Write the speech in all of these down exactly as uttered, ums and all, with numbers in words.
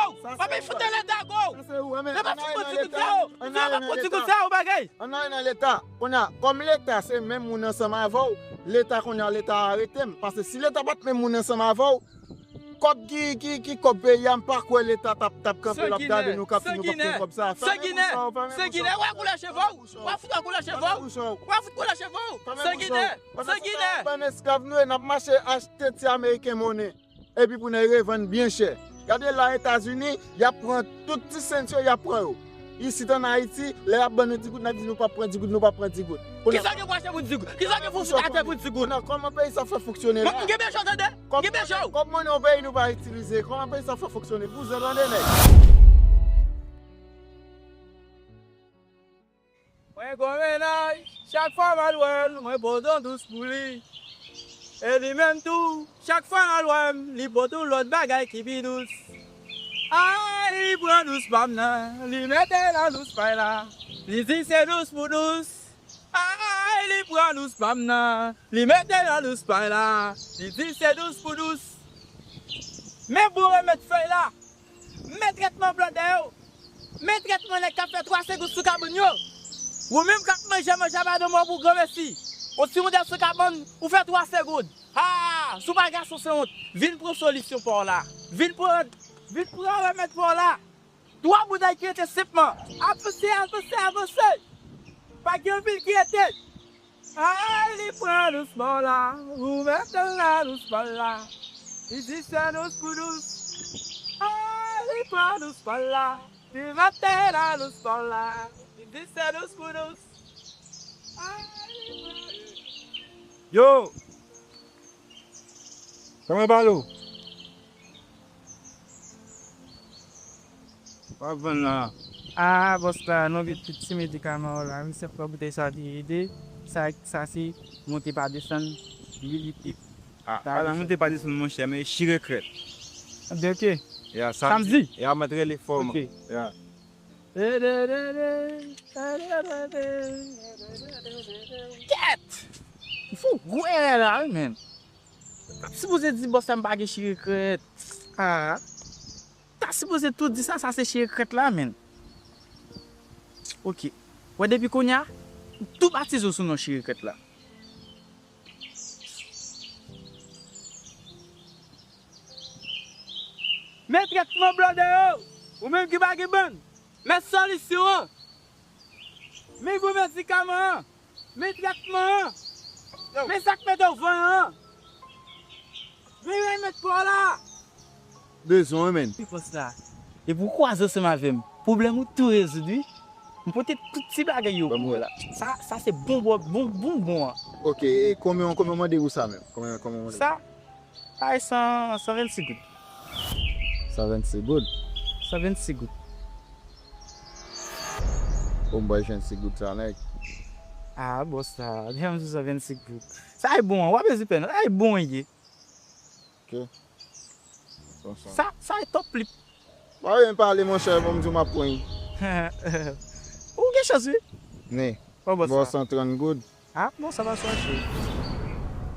W ap fout nan leta gwo. Yo pa fout pran ti goud sa yo. Yo pa pran ti goud sa yo bagay. Ann ale nan leta. Kounye a, kòm leta se menm moun ansanm avè w, leta kounye a, leta arete m. Paske si leta pa t menm moun ansanm avè w, kòb ki, ki, ki kòb peyi a, m pa kwè leta t ap, t ap kanpe, l ap gade nou, k ap di nou p ap pran kòb sa. Fèmen bouch ou, fèmen bouch ou. Sanginè, wè koulè cheve w. Wè fout wè koulè cheve w. Wè fout koulè cheve w. Sanginè, sanginè. Bann esklav nou ye, n ap mache achte ti ameriken monnen. Epi pou n al revann byen chè. Gade la Etazini, y ap pran tout ti sent yo, y ap pran yo. Isit ann Ayiti, lè y ap ban nou ti goud, n ap di nou p ap pran ti goud, nou p ap pran ti goud. Kisa gen pou achte pou ti goud? Kisa gen pou fout atè pou ti goud? Kòman peyi sa fè fonksyone la? M gen bèchò tande. M gen bèchò. Kòb monnen yon peyi nou pa itilize. Kòman peyi sa fè fonksyone? Bouzen tande nèg. Mwen gon mennaj, chak fwa m al wè l, mwen pote yon dous pou li. E li menm tou, chak fwa l al wè m, li pote yon lòt bagay ki pi dous. Ay, li pran dous pa m nan, li mete nan dous pa l la. Li di se dous pou dous. Ay, li pran dous pa m nan, li mete nan dous pa l la. Li di se dous pou dous. Men bon remèd fèy la. Men trètman blòdè yo. Men trètman nèg k ap fè twa segonn sou kabann yo. Ou menm k ap manje, manje a pa de mò pou granmesi. Yon ti wondèl sou kabann, ou fè twa segonn. Ha! Si w pa gason sanwont, vin pran solisyon pa w la. Vin pran, vin pran remèd pa w la. Twa boutèy ki rete senpman. Avanse, avanse, avanse. Pa gen anpil ki rete. Ay, li pran dous pa w la, ou mete l nan dous pa l la. Li di se dous pou dous. Ay, li pran dous pa l la, li mete l nan dous pa l la. Li di se dous pou dous. Ay, li pran dous. Yo! Kòman pale w? W ap vann la. Ah, bòs la, non, gen tout ti medikaman w la. Misye pran boutèy sa vide. Sa, sa se monte pa desann, li, li pip. Ah, pa nan monte pa desann, monchè, men chire krèt. De ke? Ya, samdi. Samdi? Ya, m ap rele fò, man. Ok. Ya. Kèt! M fè yon gwo erè la, wi, menn. M t ap sipoze di bòs la m pa gen chire krèt. Ah. Ta sipoze tou di sa, sa se chire krèt la, menn. Ok. Wè depi kounye a, m tou batize w sou non chire krèt la. Men trètman blòdè yo, ou menm ki pa gen bann, men solisyon an. Men bon medikaman an. Men trètman an. Men sa k mete w vanyan an. Men remèd pa w la. Bezwen, men. Wi, bòs la. Epi w kwaze ansanm avè m. Pwoblèm ou tou rezoud, wi. M pote tout ti bagay yo pou ou la. Sa, sa se bon, bon, bon, bon, bon an. Ok, e konbyen, konbyen w mande pou sa menm? Konbyen, konbyen w mande? Sa, Ay, san, san vennsis goud. San vennsis goud? San vennsis goud. O, m pral jwenn sis goud sa, nèg. Ah, bòs la, deja m sou san vennsis goud. Sa e bon an, w ap bezwen pè non, sa e bon an ye. Ok. Bon, sa. Sa, sa e top lip. Pa vin pale, monchè, pou m di w m ap pran. Ou gen chans, wi. Ni. Bon, bòs la. Bon, san trant goud. Ah, bon, sa pa sou achte.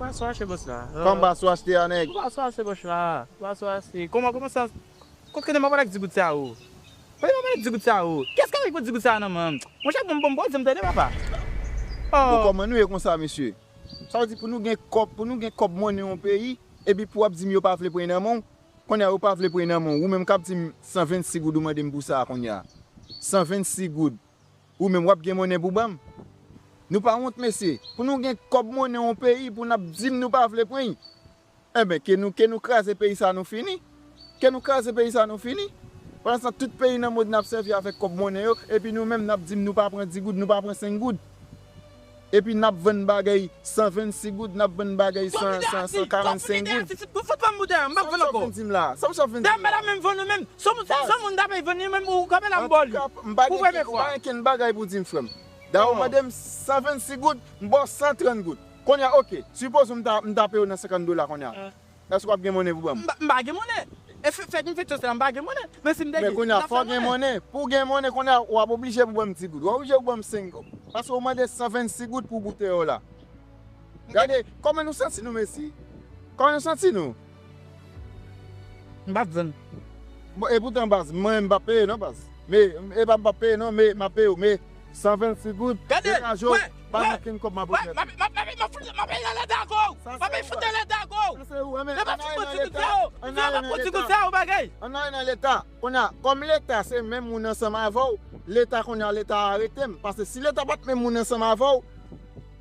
Pa sou achte, bòs la. Kòman pa sou achte a, nèg? Pa sou achte, bòs la. Pa sou achte. Kòman, kòman sa? Kote m ap pale ak di goud sa yo? Kote m ap pale ak di goud sa yo? Kiyès k ap pran di goud sa nan men m? Monchè, bon, bon, bon, di m tande, papa. Bon, kòman nou ye konsa, mesye? Sa vle di pou nou gen kòb, pou nou gen kòb monnen yon peyi, epi pou w ap di m yo pa vle pran nan men w? Kounye a yo pa vle pran nan men w. Ou menm k ap di m san vennsis goud ou mande m pou sa a kounye a. San vennsis goud. Ou menm w ap gen monnen pou ban m? Nou pa wont, mesye. Pou nou gen kòb monnen yon peyi, pou n ap di m nou pa vle pran. Enben, ke nou, ke nou kraze peyi sa, nou fini. Ke nou kraze peyi sa, nou fini. Pandan sa, tout peyi nan mond n ap sèvi avèk kòb monnen yo, epi nou menm n ap di m nou pa pran di goud, nou pa pran senk goud. Epi n ap vann bagay san vennsis goud, n ap vann bagay san, san, san karannsenk goud. Sa w ap vin di m la? Sa w ap vin di m la? Dayè m pa ta menm vann ou menm. Si yon moun, si yon moun ta peye vann li menm, ou kanpe la m ba w li. Antouka, m pa gen, m pa gen kenn bagay pou di m, frè m. Dayè ou mande m san vennsis goud, m ba w san trant goud. Kounye a, oke, sipoze m ta, m ta peye w nan senkant dola kounye a. Èske w ap gen monnen pou ban m? M pa, m pa gen monnen. E fè, fè konfyans la, m pa gen monnen. Men si m te gen, m t ap fè monnen. Men kounye a, fò w gen monnen. Pou w gen monnen, kounye a, w ap oblije pou ban m ti goud. W ap oblije pou ban m senk goud. Paske w mande san vennsis goud pou boutèy w la. Gade, kòman nou santi nou, mesye? Kòman nou santi nou? M p ap vann. Bon, e poutan, baz, mwen, m pa peye non, baz. Men, e pa m pa peye non, men m ap peye w, men san vennsis goud, Gade, degaje w, wè, pa wè, gen kenn kòb m ap wè, remèt. m ap, m ap, m ap, m ap fout, m ap peye nan leta ankò. M ap peye fout nan leta ankò. Sa se ou, men Nan pa ann ale fout nan ti goud leta. sa yo. Ann Nan ale pa nan fout ti leta. Goud sa yo bagay. Ann ale nan leta. Kounye a, kòm leta se menm moun ansanm avè w, leta kounye a leta a arete m. Paske si leta pa t menm moun ansanm avè w,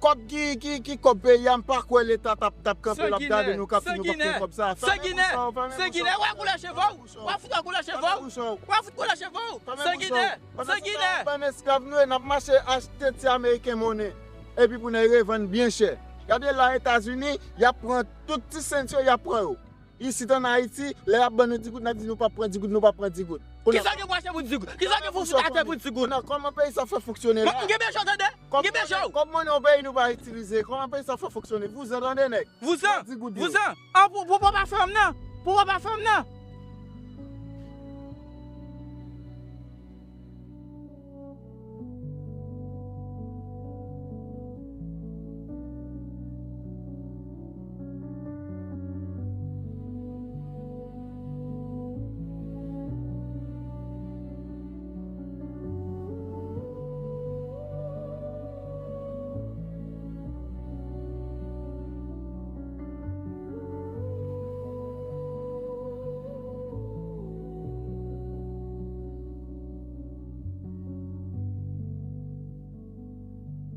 kòb ki, ki, ki kòb peyi a, m pa kwè leta t ap, t ap kanpe l ap gade nou k ap fin nou p ap fè kòb sa. Fèmen bouch ou, fèmen bouch ou. Sanginè, wè koulè cheve w. Wè fout koulè cheve w. Wè fout koulè cheve w. Sanginè, sanginè. Bann esklav nou ye, n ap mache achte ti ameriken monnen. Epi pou nèg revann byen chè. Gade la Etazini, y ap pran tout ti sent yo, y ap pran yo. Isit ann Ayiti, lè y ap ban nou di goud, n ap di nou p ap pran di goud, nou p ap pran di goud. Kounye a, Kisa ki pou achte pou di goud? Kisa ki pou fout atè pou di goud? Kounye a, kòman peyi sa fè fonksyone la? M gen bejou tande. M gen bejou. Kòb monnen yon peyi nou pa itilize, kòman peyi sa fè fonksyone? Vouzan tande nèg. Vouzan. Di goud yo. Vouzan. An pou, pou papa fè m nan. Pou papa fè m nan.